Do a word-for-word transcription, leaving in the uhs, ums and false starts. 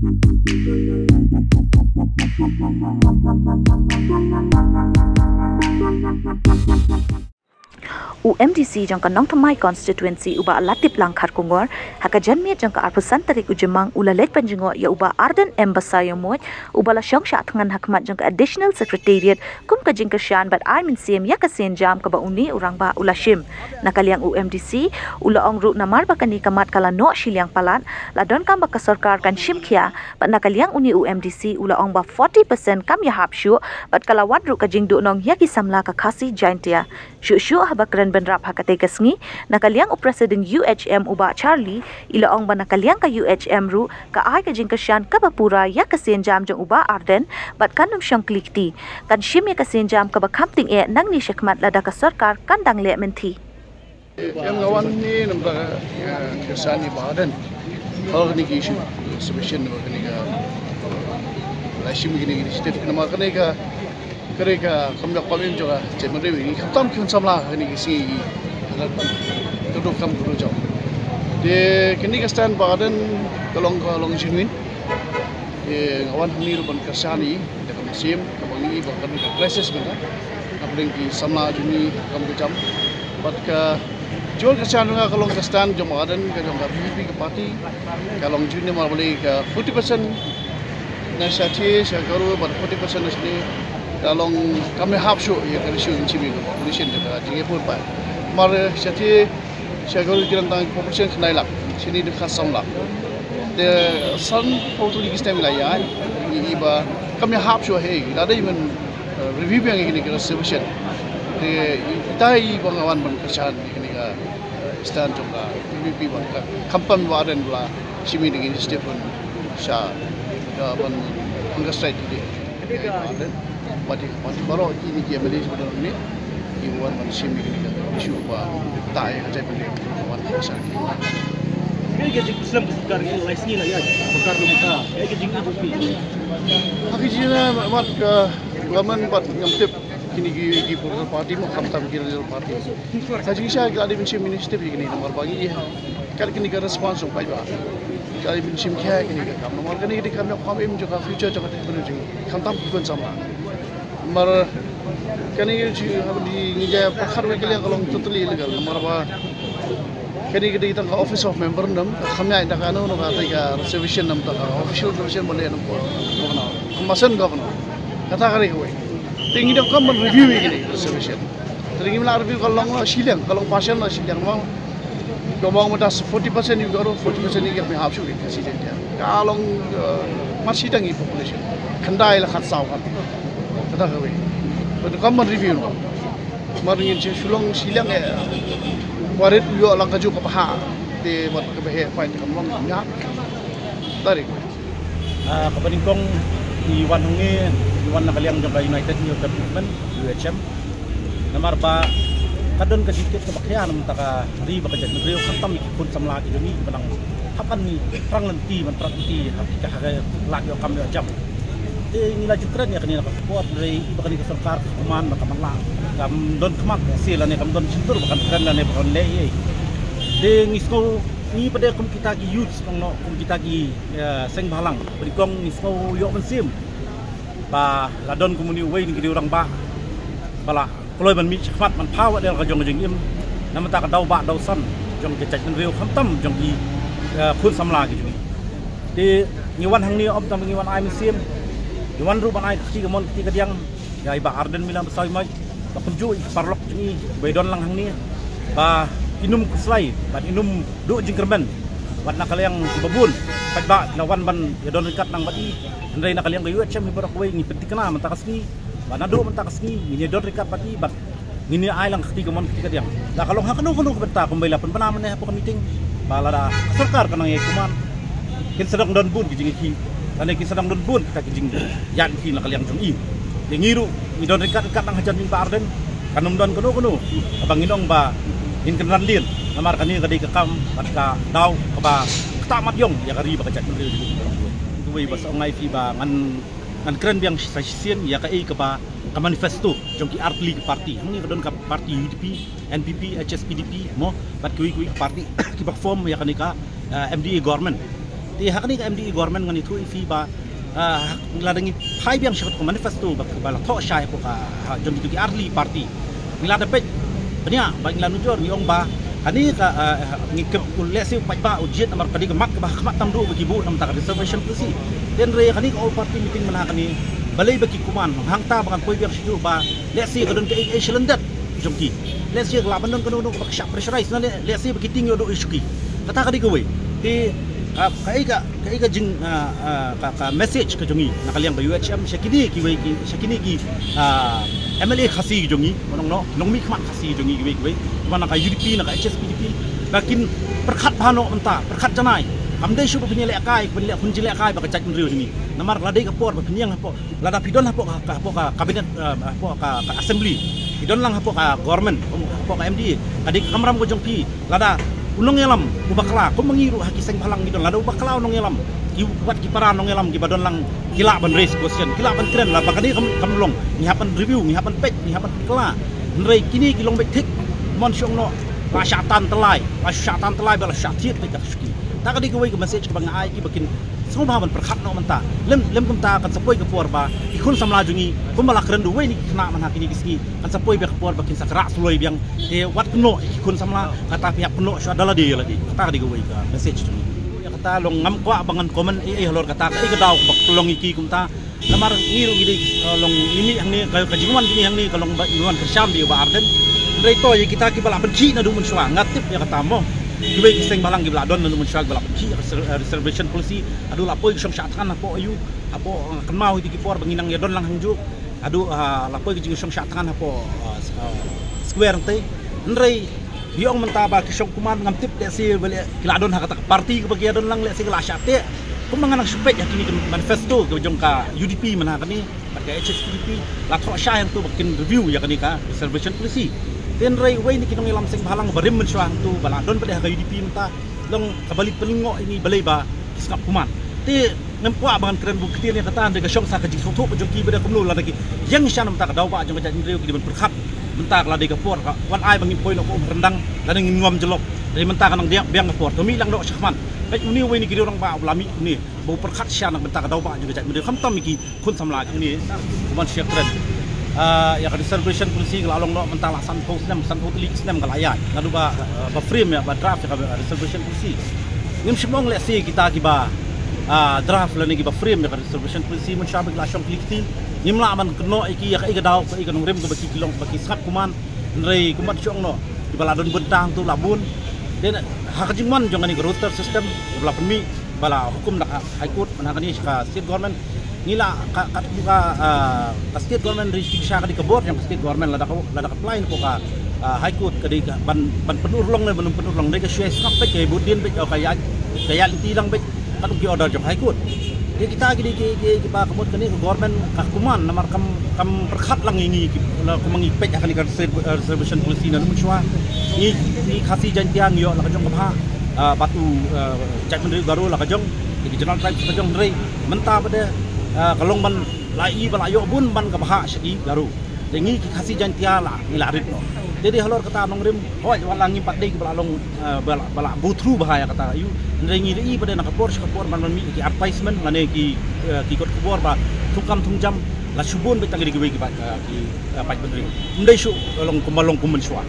U M D C jong ka Nongthymmai constituency u Bah Latiplang Kharkongor, ha ka janmiet jong ka arphew san tarik u Jymmang u la leit pynjngoh ïa u Bah Ardent M Basaiawmoit, u ba la shong shah thngan ha khmat jong ka Additional Secretariat kum ka jingkyrshan bad ai mynsiem ïa ka sienjam kaba une u rangbah u la shim. Na ka liang u M D C u la ong ruh namar ba kane ka mat ka la noh shiliang palat, la donkam ba ka sorkar kan shim khia, bad na ka liang une u M D C u la ong ba forty percent kam ïahap shuh, bad ka la wad ruh ka jingduhnong ïa ki samla ka Khasi Jaintia. Shuh shuh haba kren bynrap ha katei ka sngi, na ka liang u President U H M u Bah Charlie, i la ong ba na ka liang ka U H M ruh ka ai ka jingkyrshan kaba pura ïa ka sienjam jong u Bah Ardent, bad kan ym shong kli kti. Kan shim ïa ka sienjam kaba kham tyngeh nangne shakhmat lada ka sorkar kan dang leh mynthi. Em, nga wan hangne namar ba, eh, kyrshan ïa u Bah Ardent. Haba kane ka issue, submission ba kane ka, la shim kane ka initiative, namar kane ka, kane ka kam ïoh kam im jong ka jaitbynriew, ngi khamtam ki khun samla kane ka sngi, ka duk kam ka duk jam. Te kane ka stand Bah Ardent ka long, ka long genuine. Te nga wan hangne ruh ban kyrshan ïa i da ka mynsiem kaba ngi i ba kan ka crisis mynta. Hapdeng ki samla jong ngi kam ka jam. Bad ka jingwan kyrshan jong nga ka long ka stand jong Bah Ardent, ka jong ka V P P ka party. Ka long jingwan namar balei ka forty percent na shatei sha Garo bad forty percent na shatei ka long kam ïahap shuh ïa ka ratio jong ka population jong ka jingïapoh paid. Namar shatei sha Garo ki don tang population khyndai lak, shane dei khatsan lak. Te san phew tylli ki snem la ïaid, i, i ba kam ïahap shuh hi, la dei ban, eh, review biang ïa kine ki reservation. Te i, ita i ba nga wan ban kyrshan ïa kine ka, eh, stand jong ka V P P ban ka khamtam Bah Ardent ba la shim ïa kine ki initiative ban sha ka ban hunger strike ïa ki. Bad ïa ka party baroh kine ki M L As ba don hangne, ki wan ban shim ïa kane ka issue ba tah ïa ka jaitbynriew, wan ban shim. Kaei ka jingslem ka sorkar, ka lai sngi la ïaid, sorkar la mynta, kaei ka jingïaid jong phi? Ha ka jingïaid mat ka government bad ngam tip kine ki, ki political party mo khamtam ki regional party. Sa jingshisha ki la dei ban shim initiative ïa kine namar ba ngi kat kine ka response jong paidbah. Ki la dei ban shim khia kine ka kam namar kane ka dei kam ïoh kam im jong ka future jong ka jaitbynriew jong ngi. Khamtam ki khun samla. Namar kane ka jing haba ngi ïa pyrkhat wei ka liang ka long totally illegal namar ba kane ka dei tang ka Office of Memorandum, ka kham ïaid da kano kano ka tei ka reservation namar ka official reservation ba leh na ka governor. Ka masen governor. Kata ka dei kawei. Te ngi donkam ban review ïa kine reservation. Te ngi la review ka long la shiliang, ka long partial la shiliang, long. Ka long mynta forty percent ïa u Garo, forty percent ïa ki, me hap shuh ïa ka Khasi Jaintia. Ka long, eh, mar shi tang ïa population. Khyndai la khatsaw khat. Kata kawei. Bad donkam ban review noh. Mar ngin shu long shiliang eh. Warit u ïoh la kajuh kaba heh. Te bad kaba heh paid te kam long ïa. Tarik. Ah, kaba nyngkong ngi wan hangne, ngi wan na ka liang jong ka United New Youth Movement, U H M. Namar ba ka don ka jingkit kaba khia na ka bynta ka ri bad ka jaitbynriew, khamtam ïa ki khun samla ki jong ngi kiba dang hap ban ïa pyrshang lynti, ban pyrshang lynti ha ka, ha ka lad ïoh kam ïoh jam. Te ngi la ju kren ïa kane na ka spot, hynrei ba kane ka sorkar ka sngewman ba kam lah, kam don khmat shisha lane kam don shyntur ba kan kren lane ba kan leh ei ei. Te ngi sngew ngi pat de kum kita ki youth, kum kita ki, eh, seng bhalang, ba nyngkong ngi sngew ïoh mynsiem ba la don kum une uwei na ki rangbah ba la kloi ban mih shakhmat ban pha wat ka jong ka jingim na ka bynta ka daw ba daw san jong ka jaitbynriew khamtam jong ki, eh, khun samla ki jong ngi. Te ngi wan hangne ym tang ngi wan ai mynsiem, ngi wan ruh ban ai ka kti kamon kti kadiang ïa i Bah Ardent Miller Basaiawmoit, ba kumjuh ïa ki paralok jong ngi ba ïadon lang hangne ba kin ym khuslai bad kin ym duh jingkyrmen. Wat na ka liang kiba bun paidbah ki la wan ban ïadon ryngkat lang bad i, hynrei na ka liang ka U H M hi baroh kawei ngi pynthikna mynta ka sngi ba naduh mynta ka sngi ngin ïadon ryngkat bad i bad ngin ïa ai lang ka kti kamon kti kadiang. La ka long ha kano kano ka bynta kumba la pynbna mynne hapoh ka meeting ba lada ka sorkar ka nang ïa kuman, kin sa dang don bun ki jingïakhih lane kin sa dang don bun kita ki jingïakhih na ka liang jong i. Te ngi ruh ngi don ryngkat ryngkat lang hajan jong i Bah Ardent, kan ym don kano kano kaba ngin ong ba ngin kynran lien. Namar kane ka dei ka kam bad ka daw kaba ktah mat ïong ïa ka ri bad ka jaitbynriew jong ngi. Kawei ba sa ong ai phi ba ngan, ngan kren biang sa shisien ïa kaei kaba ka manifesto jong ki artylli ki party. Hangne ka don ka party U D P, N P P, H S P D P mo, bad kiwei kiwei ki party kiba form ïa kane ka, eh, M D A government. Te ha kane ka M D A government ngan ïathuh ïa phi ba, ah, lada ngi phai biang sha ka manifesto ba, ba la thoh shai hapoh ka, ha, jong kito ki arli party. Ngi la da peit bniah ba ngi la nujor ngi ong ba kane ka, ah, ngi kep u lehse u paidbah u jied namar ka dei ka mat kaba ha khmat tam duh ba ki buh namar ka reservation policy. Te hynrei kane ka all party meeting mynta kane balei ba ki kuman hangta ba ngan poi biang shuh ba lehse ka don kaei kaei shalyndet jong ki. Lehse ka lah ban don kano kano kaba ka shah pressurize na lehse ba ki tieng ïoh duh ïa shuki. Kata ka dei kawei. Te, ah, kaei ka, kaei ka jing, ah, ah, ka, ka message ka jong ngi na ka liang ka U H M sha kine kiwei ki, sha kine ki, ah, M L A Khasi ki jong ngi, nongno, nongmihkhmat Khasi ki jong ngi kiwei kiwei. Kiba na ka U D P, na ka H S P D P, ba kin pyrkhat bha noh mynta, pyrkhat janai. Kam dei shuh ba phin ïalehkai, phin leh, phin jingïalehkai bad ka jaitbynriew jong ngi. Namar la dei ka por ba phin ïeng hapoh, lada phi don hapoh ka, ka, hapoh ka cabinet, eh, hapoh ka, ka assembly, phi don lang hapoh ka government, hapoh ka M D A, ka dei ka kamram ka jong phi. Lada u nongïalam u bakla, kum ma ngi ruh ha ki seng bhalang ngi don, lada u bakla u nongïalam, ki wat ki para nongïalam kiba don lang ki lah ban raise question, ki lah ban kren, la ba kane kam, kam long, ngi hap ban review, ngi hap ban peit, ngi hap ban kylla. Hynrei kine ki long beit thik, mon shong noh, la shah tan tlai, la shah tan tlai, ba la shah thied beit ka shuki. Ta ka dei kawei ka message kaba nga ai ki ba kin sngewbha ban pyrkhat noh mynta. Lem, lem kumta kan sa poi ka por ba ki khun samla jong ngi, kumba la kren da uwei na ki khynnah mynta kine ki sngi, kan sa poi beit ka por ba kin sa kyrah suloi biang. Te wat kynnoh ïa ki khun samla, kata phi hap kynnoh shuwa da lade ïa lade. Kata ka dei kawei ka message jong ngi. Ïa kata long ngam kwah ba ngan comment ei ei halor kata, kaei ka daw ba ka long ïa ki kumta. Namar ngi ruh ngi dei, eh, long ngi mih hangne, ka, ka jingwan jong ngi hangne ka long ba ngi wan kyrshan bad ïa u Bah Ardent. Hynrei to ïa kita kiba la pynkhih naduh mynshuwa, nga tip ïa kata mo. Kiwei ki seng bhalang kiba la don naduh mynshuwa kiba la pynkhih reser-, eh, reservation policy, haduh la poi ki shong shah thngan hapoh aiu, hapoh, eh, kynmaw ïa ki por ba ngi nang ïa don lang hangjuh. Haduh, ah, la poi ki jingshong shah thngan hapoh, ah, s-, ah, square hangtei. Hynrei ïa ong mynta ba ki shong kuman ngam tip lehse ba leh ki la don ha kata ka party kaba ki ïa don lang lehse ki la shah teh. Kumba nga nang shu peit ha kine ki manifesto ka jong ka U D P mynta kane bad ka H S P D P la thoh shai hangto ba kin review ïa kane ka reservation policy. Te hynrei uwei na ki nongïalam seng bhalang ba rim mynshuwa hangto ba la don pat ha ka U D P mynta. Long kaba leit pynlyngngoh ïa ngi balei ba ki sngap kuman. Te ngam kwah ba ngan kren bun ktien ïa kata, hynrei ka shong sa ka jingsngewthuh ka jong ki ba dei kumno lada ki ïeng sha na mynta ka daw ba jong ka jaitbynriew ki dei ban pyrkhat. Mynta ka la dei ka por ka wan ai ba ngin poi noh ka um ryndang lada ngin ngam jyllop. Dei mynta ka nang diak biang ka por. To mih lang noh shakhmat. Peit une uwei na ki rangbah ba la mih une ba u pyrkhat sha na mynta ka daw ba jong ka jaitbynriew khamtam ïa ki khun samla jong ngi, kumban sha kren. Ah, ïa ka reservation policy ka la long noh mynta la sanphew snem, sanphew tylli ki snem ka la ïaid. Naduh ba, ah, ba frame ïa ba draft ïa ka reservation policy. Ngim shym ong lehse kita kiba, ah, draft lane kiba frame ïa ka reservation policy mynshuwa ba ki la shong kylli kti. Ngim lah ban kynnoh ïa ki ïa kaei ka daw, kaei ka nongrim kaba ki long, ba ki sngap kuman. Hynrei kumban shu ong noh, kiba la don bynta hangto la bun. Te ha ka jingman jong kane ka roster system, ba la pynmih ba la hukum da ka High Court mynta kane sha ka State Government. Ngi la ka, ka, ka, ah, ka State Government ri shisha ka dei ka bor jong ka State Government lada ka, lada ka apply na ka, ah, High Court ka dei ka ban, ban pynurlong ne ban pynurlong dei ka shuwa sngap beit ka bud din beit ka ïaid, ka ïaid lynti lang beit katkum ki order jong ka High Court. Dei kita ki dei ki, ki, kiba ka mut kane ka Government ka kuman namar kam, kam pyrkhat lang ïa ngi ki, la kumba ngi peit ha kane ka reserv-, reservation policy na mynshuwa. Ngi, ngi Khasi Jaintia ngi ïoh la ka jong ka bha, ah, bad u, ah, jaitbynriew Garo la ka jong, ki General Tribes la ka jong hynrei mynta ba dei, ah, ka long ban la i ba la ïoh bun ban ka bha sha ki Garo. Te ngi ki Khasi Jaintia la ngi la rit noh. Te dei halor kata nongrim hoi wat la ngim pat dei ba la long, ah, ba la, ba la go through bha ïa kata ïa u. Hynrei ngi la i ba dei na ka por sha ka por ban ban mih ki advertisement lane ki, ah, ki kot khubor ba thungkam thungjam la shu bun beit tang ki dei kiwei ki ba, ah, ki, ah, paidbynriew. Ym dei shu long kumba long kum mynshuwa.